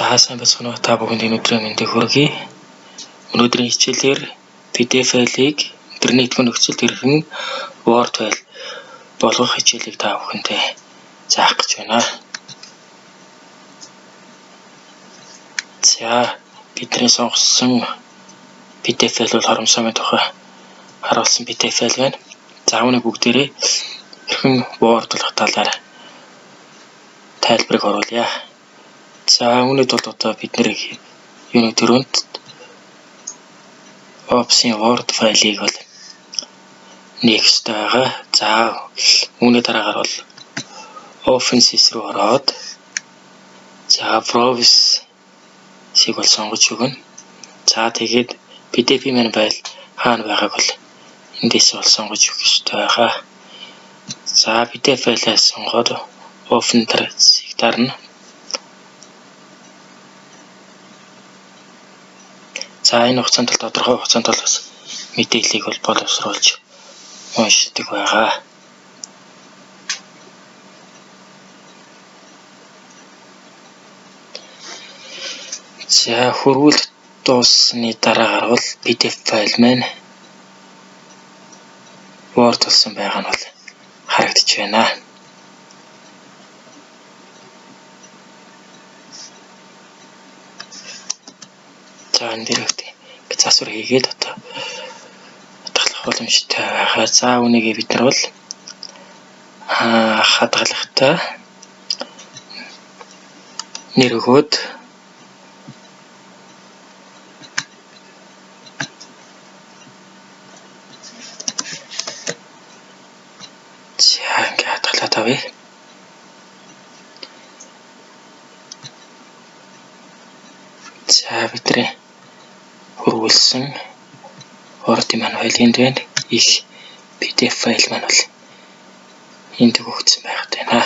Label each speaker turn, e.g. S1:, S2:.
S1: За сайн байцгаана уу, та бүхэнд энэ өдрийн мэндийг хүргэе. Өнөөдрийн хичээлээр PDF файлыг интернет нөхцөлд хэрхэн Word файл болгох хичээлийг та бүхэнтэй заах гэж байна. За бидний сонгосон PDF файл бол Хоромсоомын тухай харуулсан PDF файл байна. За үүнийг бүгдээрээ хэрхэн Word болох талаар тайлбарыг оруулъя. За үүний тулд одоо бид нэр юуны төрөнд Office-ийн Word файлыг бол нээх ёстой байгаа. За үүний дараагаар бол Office руу ороод за Browse-ийг бол сонгож өгнө. За тэгээд PDF маань файл хаана байгааг бол эндээс бол сонгож өгөх ёстой байгаа. За PDF файлаа сонгоод Open дарыг дарна. За энэ хугацаанд бол тодорхой хугацаанд бол бас мэдээллийг бол боловсруулж уншдаг байгаа. За хөрвүүлэлт дууссаны дараагаар бол PDF файл маань Word болсон байгаа нь бол харагдаж байна. За энэ дээр засвар хийгээд одоо хадгалах боломжтой байгаа. За үүнийг бид нар бол хадгалахдаа нэр өгөөд за ингээд хадгалаад авъя. За бидний хөрвүүлсэн Word-ийн маань файл энд байна. Их PDF файл маань бол энд өгөгдсөн байгаад байна.